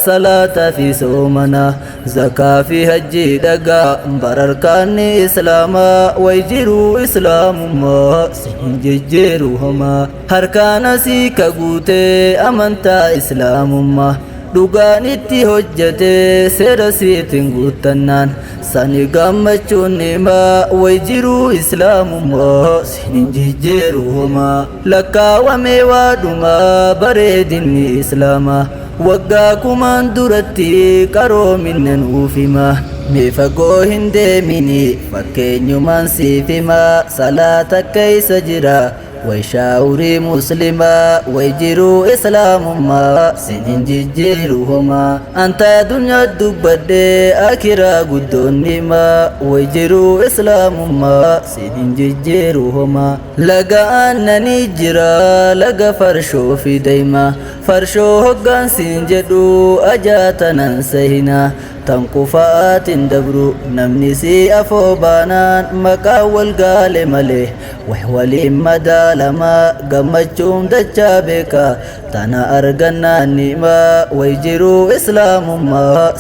Salaata fi soomana, zakaa fi hajjii dhagaa, bararkaanni islaamaa way jiruu islaamummaa sin jijjiiru homaa. Harkaan asii ka guutee amantaa islaamummaa dhugaan itti hojjetee seera siitiin guuttannaan sani gammachuun nimaa way jiruu islaamummaa sin jijjiiru homaa. Lakkaawamee waa dhumaa bareedinni islaamaa waggaa kumaan duratti qaroominna nuuf hima. Mee fagoo hin deemini, fakkeenyumaan siif hima. Salaata keeysa jira way shaawurii muslimaa, way jiruu islaamummaa sin hin jijjiiru homaa. Anta dunyaa dubbadhee akiraa guddoon himaa, way jiruu islaamummaa sin hin jijjiiru homaa. Laga aannanii jira, laga farshoo fi dayma. Farshoo hoggaan siin jedhu ajaatanan sahina tan qufaatin dabru. Namni si afoo baanaan maqaa wal gaale malee wax waliin madaalamaa. Gammachuun dachaa beeka tana argannaan nimaa, way jiruu islaamummaa.